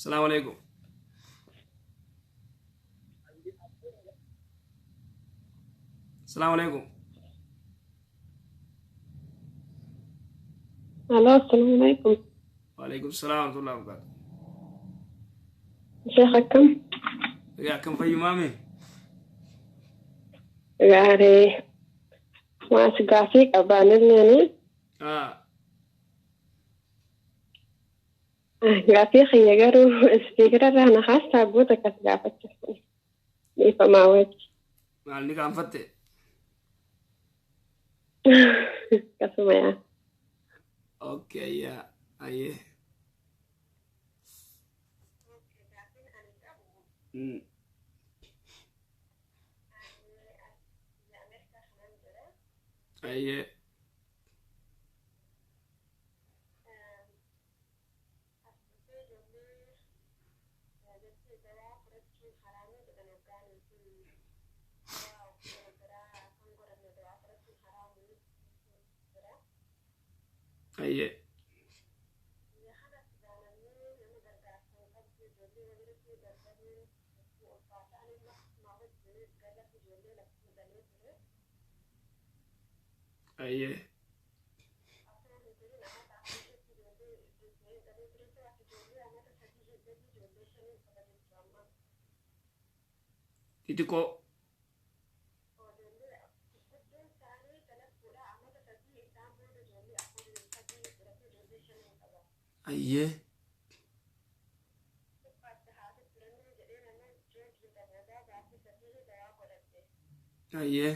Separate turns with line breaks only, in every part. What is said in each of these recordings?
Asalaamu alaikum. Asalaamu alaikum.
Aloo, assalaamu alaikum.
Waalaikum salaam wa rahmatullahi wa barakatuh.
Sheekh akkam?
Egaa akkam fayyumaame?
Gaarii. Waas gaafii qabaa nilleen. Gaafii kiyya garuu ispiikara irraa na haastaa goota akkas gaafachuuf. Dhiifamaa wajji.
Maal ni qaanfatte?
Akkasuma yaa.
Okay, yaa. Ayyee. Ayyee. Ayyee. Ayyee. Xixiqqoo. Ayyee. Ayyee.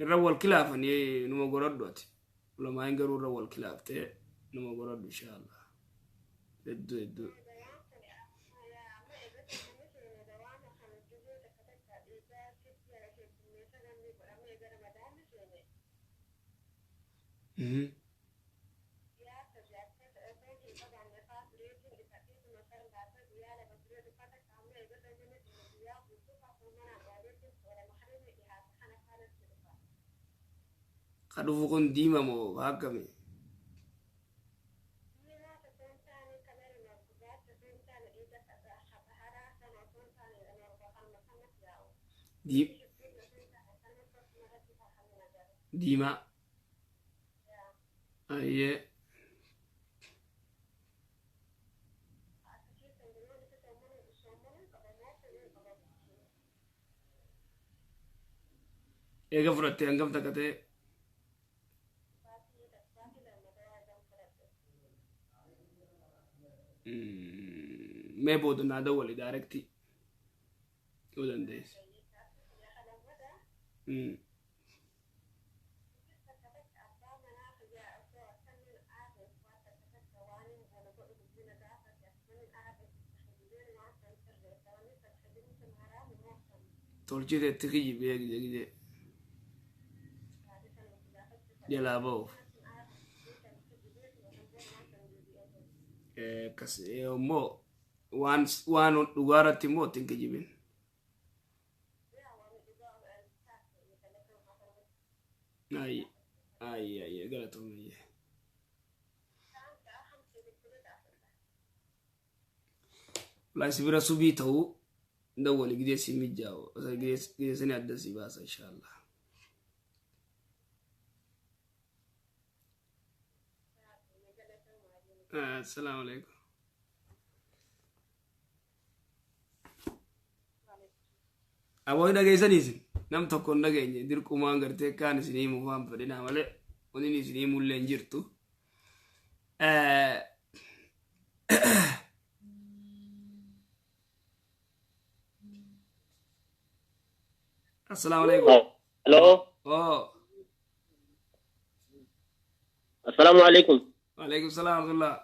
Irra wal kilaafanii numa goradhu ati. Ulamaa'in garuu irra wal kilaaftee numa goradhu inshaallah. Hedduu hedduu. Ka dhufu kun diima moo ka akkami? Diimaa. Ayyee. Eega fudhattee hangam takka ta'e? Mee booda naa dawwali daarektii yoo dandeesse. Tolchite itti kijibee gide gide jalaa ba'uuf. Akkas immoo waan waan dhugaa irratti immoo ittiin kijibin. Ayyi ayyi ayyi galatoomiyye. Wallahi si bira subii ta'uu dawwali gidee si mijjaa'u gidee sani adda si baasa inshaallah. Assalaamu alaikum. Aboo hin dhageessanii isin nam tokko hin dhageenye dirqumaan gartee kaan isin himu waan fedhinaa malee wanni isin himullee hin jirtu. Assalaamu alaikum.
Hello.
Oh,
Assalamu alaikum.
Waalaikum salaam warahmatullah.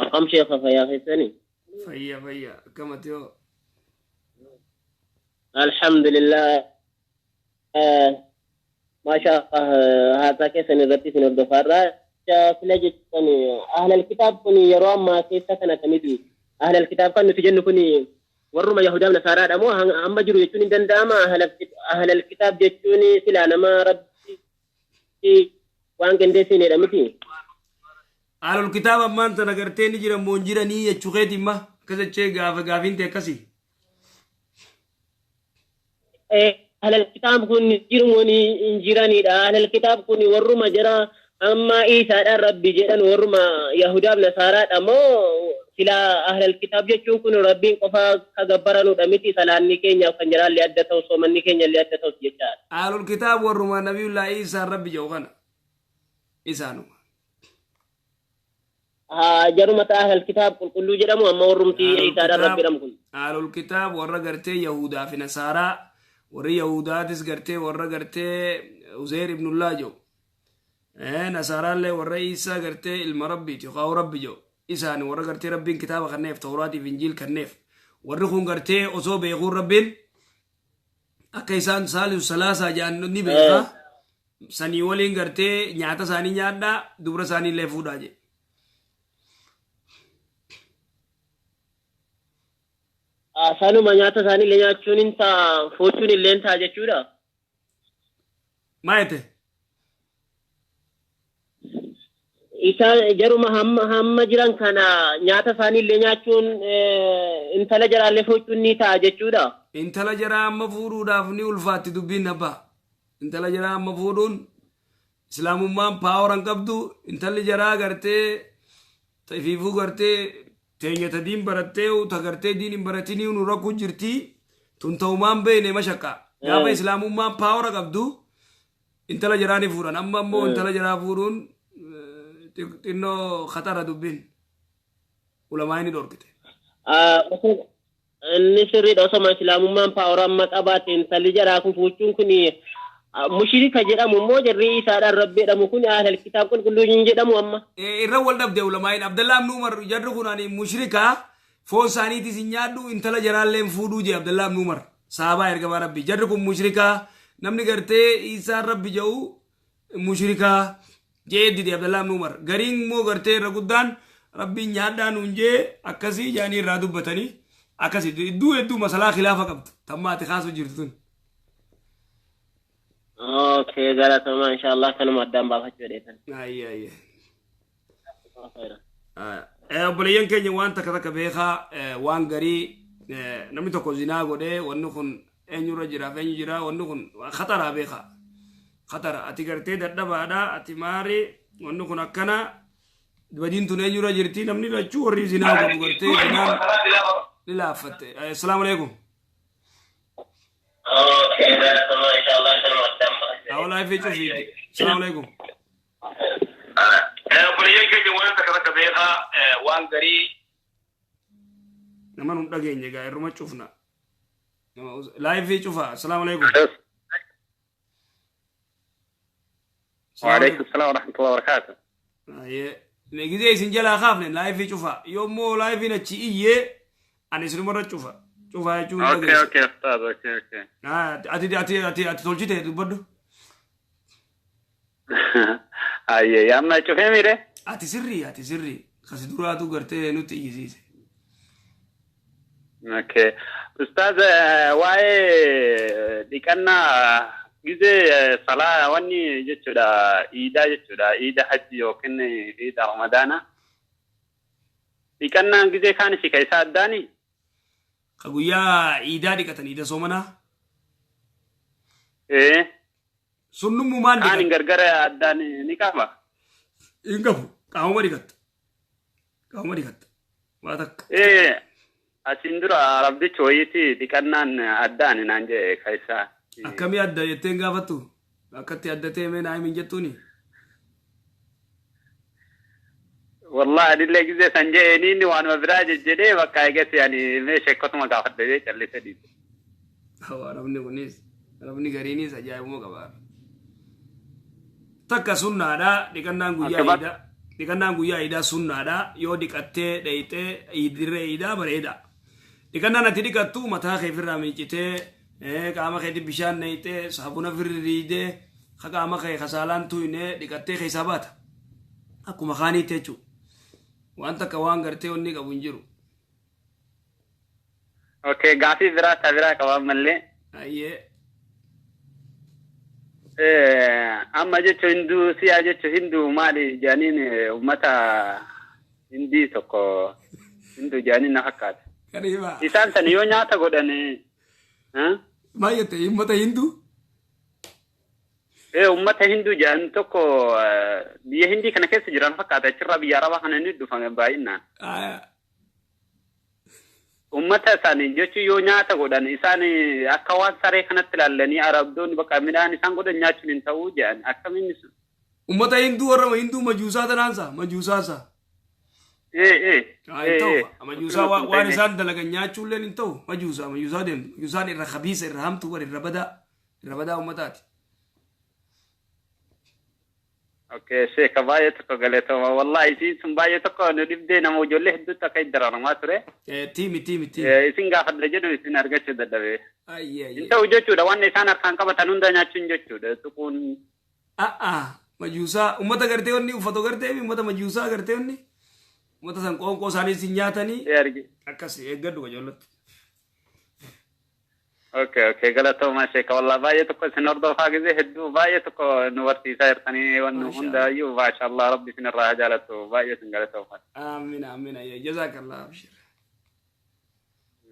Akkam sheekha fayyaa keessanii?
Fayya fayya akkamati hoo?
Alhamdulillah. Maasha Allah haasaa keessan irratti isin hordofaarra. Sila jechuun ahlal kitaab kun yeroo ammaa keessa kan akkamiiti? Ahlal kitaab kan nuti jennu kun warruma Yahudaaf Nasaaraadha moo amma jiru jechuun hin danda'ama? Ahlal kitaab jechuun silaa nama rabbi waan qindeessinedha miti.
Ahlul kitaaba ammaan tana gartee ni jiran moo hin jiranii jechuu keeti imma akkas jechee gaafa gaafiin ta'e akkasii.
Ahlal kitaab kun jiru moo hin jiranidha. Ahlal kitaab kun warruma jara amma Iisaadhaan Rabbi jedhan warruma Yahudaaf Nasaaraadha moo sila ahlal kitaab jechuun kun Rabbiin qofa ka gabbaranudha miti salaanni keenyaaf kan jiraallee adda ta'u soomanni keenya illee adda ta'us jechaadha.
Ahlul kitaab warruma nabiyullaa Iisaan Rabbi jedhu kana isaanuma.
Jaruma ta'a ahlal kitaab qulqulluu jedhamu amma warrumti Iisaadhaan Rabbi jedhamu kun.
Ahlul kitaab warra gartee Yahudaa fi Nasaaraa warri Yahudaatis gartee warra gartee Uzeer ibnullah jedhu. Nasaaraallee warra Iisaa gartee ilma Rabbiiti yookaan Rabbi jedhu. Isaan warra gartee Rabbiin kitaaba kanneef Tawraatiif Injiil kanneef warri kun gartee osoo beekuun Rabbiin akka isaan saalisu salaasaa jedhan ni beeka. Sanii waliin gartee nyaata isaanii nyaadhaa dubra isaanii illee fuudhaa jedhe.
Sanuma nyaata isaanii illee nyaachuun hin ta'a fuuchuun illee hin ta'a jechuudha.
Maa jette?
Isaan jaruma hamma jiran kana nyaata isaanii illee nyaachuun intala jaraallee fuuchuun ni ta'a jechuudha.
Intala jaraa amma fuudhuudhaaf ni ulfaatti dubbiin abbaa. Intala jaraa amma fuudhuun islaamummaan paawara hin qabdu intalli jaraa gartee ifiifuu gartee teenya ta diin barattee ta gartee diin hin baratinii nu rakkuu jirti tun ta'umaan beekne mashaqqa. Gaafa islaamummaan paawara qabdu intala jaraa ni fuudhan amma ammoo intala jaraa fuudhuun xinnoo khatara dubbiin ulamaa inni dhorkite.
Inni sirriidha osoma islaamummaan paawara amma qabaate intalli jaraa kun fuuchuun kun mushrika jedhamu immoo jarri Iisaadhaan Rabbi jedhamu kun ahlal kitaab qulqulluu hin jedhamu amma.
Irra wal dhabde ulamaa'in Abdallaa ibn Umar jarri kun ani mushrika foon isaaniitis hin nyaadhu intala jaraallee hin fuudhuu jee Abdallaa ibn Umar sahabaa ergamaa Rabbi jarri kun mushrika namni gartee Iisaan Rabbi jedhu mushrika jee dide Abdallaa ibn Umar gariin immoo gartee irra guddaan Rabbiin nyaadhaa nuun jee akkasii jaanii irraa dubbatanii akkasii hedduu hedduu masalaa khilaafa qabdu tamma ati kaasuu jirtu tun.
Okay, galatoomaa inshallah kanuma addaan baafachuu dheetan.
Ayye ayye. Obboleeyyan keenya waan takka takka beekaa waan garii namni tokko zinaa godhee wanni kun eenyurra jiraaf eenyu jira wanni kun khataraa beekaa. Khatara ati gartee dadhabaadha ati maari wanni kun akkana badiin tun eenyurra jirti namni lachuu warri zinaa godhu gartee zinaan ni laaffatte. Assalaamu alaikum.
Okay, galatoomaa inshallah kanuma addaan baafachuu.
Awlaa fi cufiiti. Assalaamu alaikum.
Obboleeyyan keenya waan takka takka beekaa waan garii
Nama nun dhageenye gaa irruma cufna. Laayifii cufa. Assalaamu alaikum.
وعليكم السلام ورحمة الله وبركاته.
Gizee isin jalaa kaafne laayifii cufa. Yoommoo laayifiin achi iyyee ani isinumarra cufa. Cufa jechuun
اوكي
dhageessa.
اوكي استاذ اوكي اوكي.
Ati ati ati ati tolchite dubbadhu.
اي يا اما شوفي ميري.
Ati sirrii ati sirrii. Kasi duraatu gartee nutti iyyisiise.
اوكي استاذ واي dhiqannaa gizee salaa wanni jechuudha iidaa jechuudha iida hajji yookiin iida ramadaana dhiqannaan gizee kaan si keessa addaani
Ka guyyaa iidaa dhiqatan iida soomanaa.
ee
Sunnummumaan
kaan hin
dhiqatan.
gargara addaan ni qaba
Hin qabu. Qaamuma dhiqatta. Qaamuma dhiqatta. Waa takka.
ee asin dura rabbichi wayiiti dhiqannaan addaan naan jedhe keessa
Akkamii adda jetteen gaafattu? Akkatti adda ta'e mee naa himin jettuuni?
والله anillee gizee san jedheen inni waanuma biraa jejjedhee bakka eegatti ani mee sheekotuma gaafadhe jee callise dhiise.
Arabni kunis arabni gariinis ajaa'ibuma qaba. Takka sunnaadha dhiqannaan guyyaa iidaa dhiqannaan guyyaa iidaa sunnaadha yoo dhiqattee dhayxee iidirree iidaa bareeda. Dhiqannaan ati dhiqattu mataa kee ofirraa miicitee qaama keetti bishaan naqxee saabuna firriidee qaama kee kasaalaan tuyne dhiqattee keessaa baata. Akkuma kaaniitti jechuudha. Waan takka waan gartee wanni qabu hin jiru.
Okay, gaafii biraa ta biraa qaba ammallee.
Ayyee.
Amma jechuun hinduu siyaa jechuun hinduu maali jedhaniin uummata hindii tokko hinduu jedhaniin na fakkaata.
Kariima.
Isaan san yoo nyaata godhan
Maal jette uummata hinduu?
Uummata hinduu jedhan tokko biyya hindii kana keessa jiran fakkaata achirraa biyya arabaa kana inni dhufame baay'inaan. Uummata isaanii jechuun yoo nyaata godhan isaan akka waan saree kanatti ilaallanii arabdoonni bakka midhaan isaan godhan nyaachuun hin ta'uu jedhan akkamiin.
Uummata hinduu warra hinduu majuusaa tanaansa majuusaasa. Hin ta'u majuusaa waan isaan dalagan nyaachuullee hin ta'u majuusaa majuusaa deemtu majuusaan irra khabiisa irra hamtuu warra irra badaa uummataati.
Okay, sheeka baay'ee tokko galatooma. Wallahi isin sun baay'ee tokko nu dhibdee nama ijoollee hedduutti akka itti dararamaa ture.
Tiimi tiimi tiimi.
Isin gaafadha jedhu isin argachuu dadhabee.
Ayyee.
Hin ta'u jechuudha waan isaan harkaan qabatan hunda nyaachuun jechuudha tuquun.
Majuusaa uummata gartee wanni uffatu gartee uummata majuusaa gartee wanni uummata san qoonqoo isaanii isin nyaatanii. Akkas eeggadhu ijoolletti.
Okay, okay, galatooma sheeka wallah baay'ee tokko isin hordofaa gisee hedduu baay'ee tokko nu barsiisaa jirtanii wanni hundaayyuu maashaallah rabbi isin irraa haa jaalatu baay'ee isin galatooma.
Amiin amiin ayya jazaakallah abshir.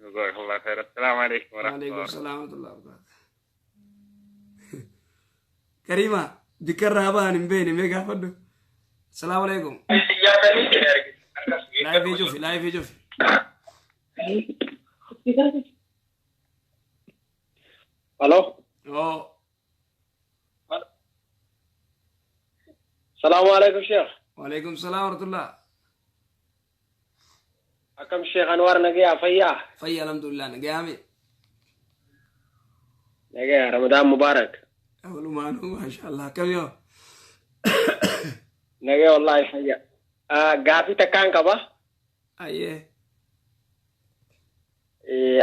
Jazakallah khair. Assalaamu alaikum
wa rahmatullahi. Waalaikum salaam wa rahmatullahi wa barakatuh. Kariima bikka irraa ba'an hin beekne mee gaafadhu. Assalaamu alaikum. Laayifii cufi laayifii cufi.
Hello.
Oh.
Salaam alaikum Sheikh.
Wa alaikum salaam wa rahmatullah.
Akkam Sheikh Anwar nagaya fayyaa.
Fayyaa alhamdulillah nagaya mi.
Nagaya Ramadan Mubarak.
Walumaanuu maashaallah akkam yoo.
Nagaya wallahi fayyaa. Gaafii takkaan qaba.
Ayyee.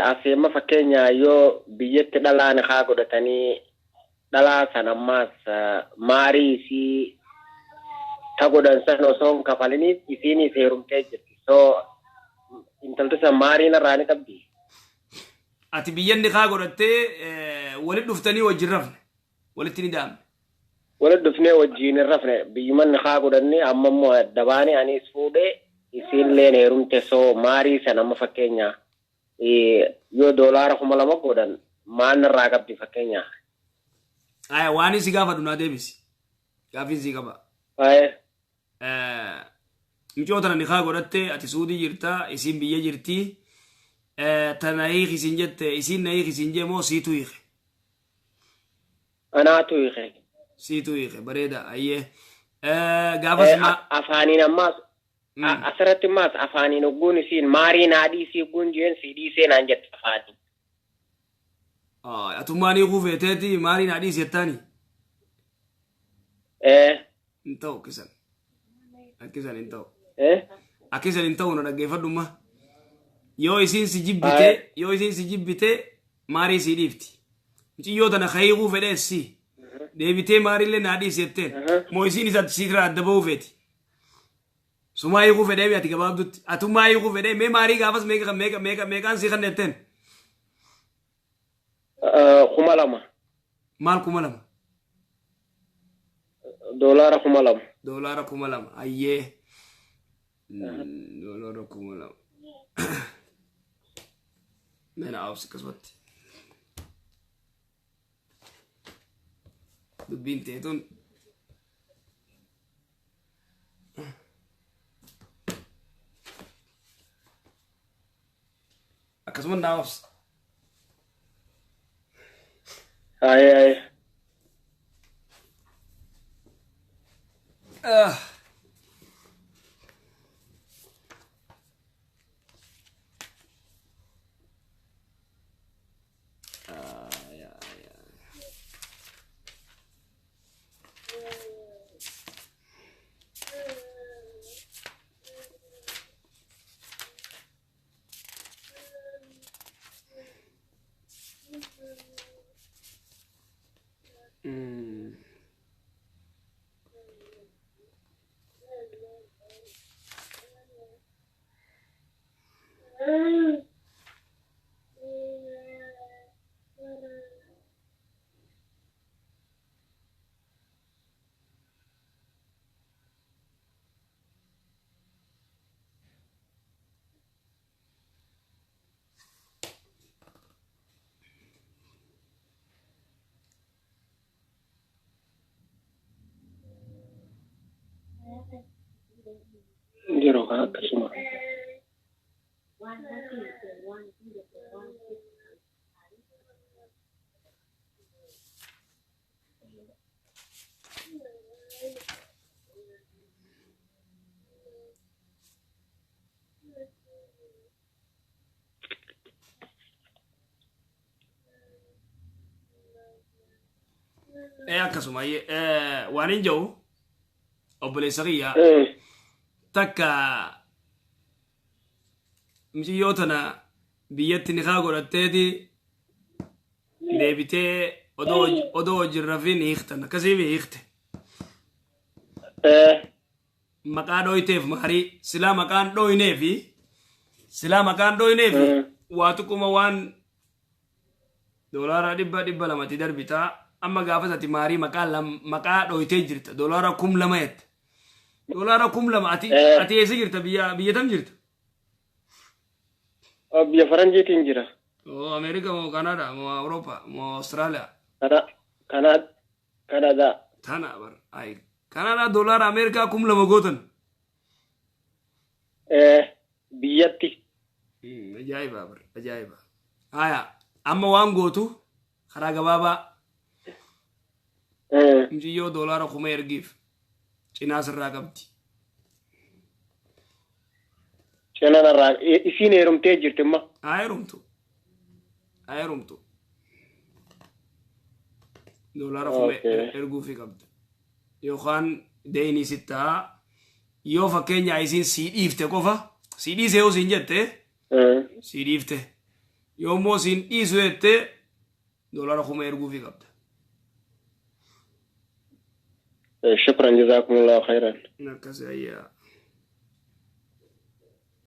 Aseema fakkeenya yoo biyyatti dhalaan haa godhatanii dhalaa san ammaas maarii isii ta godhan san osoo hin kafaliniif isiinis heerumtee jirti. So intalti san maariin irraa ni qabdi.
Ati biyyanni haa godhattee walitti dhuftanii wajjin rafne walitti ni daamne.
Walitti dhufnee wajjin hin rafne biyyumanni haa godhanne amma immoo adda baane anis fuudhee isiin heerumte so maarii san amma fakkeenya. Yoo doolaara 2000 godhan maal irraa qabdi fakkeenya.
Aya waan isi gaafadhu naa deebisi. Gaafiin si qaba. Mucoo tana nikaa godhatte ati Suudii jirta isiin biyya jirti. Tana hiiki isin jette isiin na hiiki isin jee moo siitu hiike?
Anaatu hiike.
Siitu hiike bareeda ayyee. Gaafas
afaaniin ammaas asirratti ammaas afaaniin ogguun isiin maarii naa dhiisii ogguun jeen si dhiisee naan jette afaaniin.
Atummaan hiikuu feeteeti maarii naa dhiisi jettaani? Hin ta'u akkisan. Akkisan hin ta'u. Akkisan hin ta'u na dhaggeeffadhumma. Yoo isiin si jibbite yoo isiin si jibbite maarii si dhiifti. Muciyyoo tana ka hiikuu fedhees si. Deebitee maariillee naa dhiisi jetteen. Moo isiin isa siirraa adda ba'uu feeti. Sumaa hiikuu fedhee ati gabaabdutti. Atummaa hiikuu fedhee mee maarii gaafas meeqa meeqa meeqa meeqaan si kannetteen?
2000.
Maal 2000?
Doolaara 2000.
Doolaara 2000 ayyee. Doolaara 2000. Meena awsi akkasumatti. Dubbiin teetun. Akkasuma naa obsa.
Aye aye. kaa akkasuma.
Ee akkasuma waan hin jiru obboleessa kiyya takka mucayyoo tana biyyatti nikaa godhatteeti deebitee odoo hojii rafiin hiiktan akkasiif hiikte. Maqaa dhooyteef maarii silaa maqaan dhooyneefi silaa maqaan dhooyneefi waa tuquma waan doolaara dhibba dhibba lamatti darbitaa amma gaafas ati maarii maqaa maqaa dhooytee jirta doolaara 2000 jette. Doolaara 2000 ati eessa jirta biyya tam jirta?
Biyya Faranjiitiin jira.
Oo Ameerika moo Kanadaa moo Awurooppaa moo Awustiraaliyaa?
Kanadaa.
Tana bar ay Kanadaa doolaara Ameerikaa 2000 gootan.
Biyyatti.
Ajaa'iba bar ajaa'iba. Haya amma waan gootu karaa gabaabaa mucayyoo doolaara 1000 ergiif cinaa sirraa qabdi.
Cinaa isiin heerumtee jirti immoo.
Haa heerumtu. Haa heerumtu. Doolaara 1000 erguufii qabda. Yookaan deeyinii sittaa yoo fakkeenyaa isiin sii dhiifte qofa sii dhiise yoo siin jette sii dhiifte yoo immoo siin dhiisu jette doolaara 1000 erguufii qabda.
Shukran jazakumullahu khairan.
Akkas ayyaa